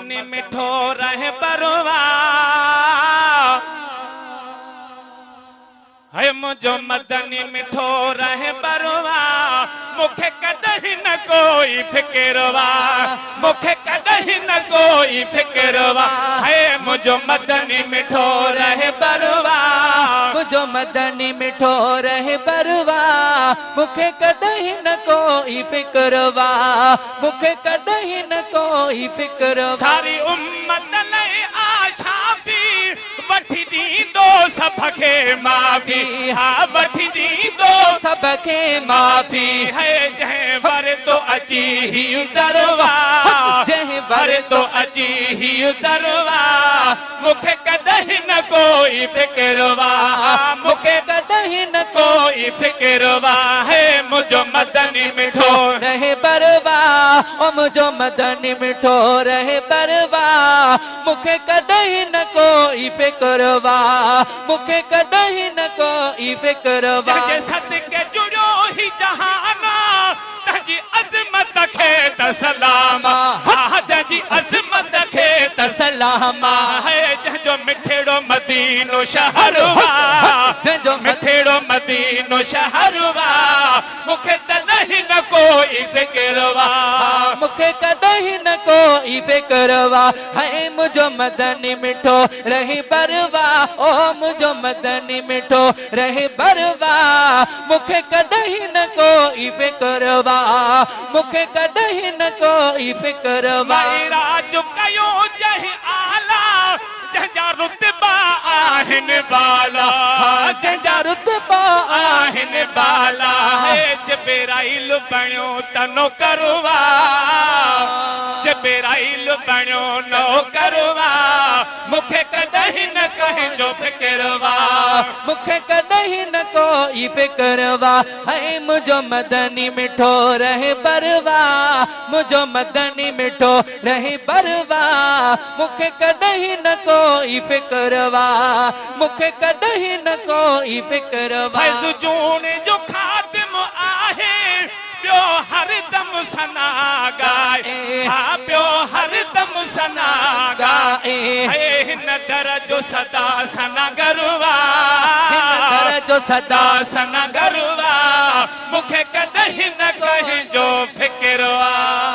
مدني مٺو رهبر آ. هي منهنجو مدني مٺو رهبر آ، مون کي ڪڏهن نه ڪوئي فڪر آ، مون کي ڪڏهن نه ڪوئي فڪر آ. هي منهنجو مدني مٺو رهبر آ. منهنجو مدني مٺو رهبر آ، مون کي ڪڏهن نه ڪوئي فڪر آ، مون کي ڪڏهن نه ڪوئي فڪر آ. ساري امت لئه آ شافي، وٺي ڏيندو سڀ کي معافي، ها وٺي ڏيندو سڀ کي معافي. هي جنهن ورتو اچي هي دروا، جنهن ورتو اچي هي دروا، مون کي ڪڏهن نه ڪوئي فڪر آ، مون کي ڪڏهن نه ڪوئي فڪر آ. هي منهنجو مدني مٺو رهبر آ، او منهنجو مدني مٺو رهبر آ، مون کي ڪڏهن نه ڪوئي فڪر آ، مون کي ڪڏهن نه ڪوئي فڪر آ. جنهن جي صدقي جڙيو هي جهان آ، تنهن جي عظمت کي ته سلام آ، ها جنهن جي عظمت کي ته سلام آ. هي جنهن جو مٺڙو مدينو شهر آ، جنهن جو مٺڙو مدينو شهر آ، مون کي ڪڏهن نه ڪوئي فڪر آ، مون کي ڪڏهن نه ڪوئي فڪر آ. هي منهنجو مدني مٺو رهبر آ، او منهنجو مدني مٺو رهبر آ، مون کي ڪڏهن نه ڪوئي فڪر آ، مون کي ڪڏهن نه ڪوئي فڪر آ. معراج ڪيو جنهن اعليٰ، جنهن جا رتبا آهن بالا، جنهن جا رتبا آهن بالا. هي جبرائيل بڻيو ته نوڪر آ، جبرائيل بڻيو نوڪر آ، مون کي ڪڏهن نه ڪنهن جو فڪر آ، مون کي ڪڏهن نه ڪوئي فڪر آ. هي منهنجو مدني مٺو رهبر آ، منهنجو مدني مٺو رهبر آ، مون کي ڪڏهن نه ڪوئي فڪر آ، مون کي ڪڏهن نه ڪوئي فڪر آ. فيض جوڻ جو خادم آهي، ٻيو هردم ثنا ڳائي، ها ٻيو هردم ثنا ڳائي. هي هن در جو سدا ثنا گروا، هن در جو سدا ثنا گروا، مون کي ڪڏهن نه ڪنهن جو فڪر آ.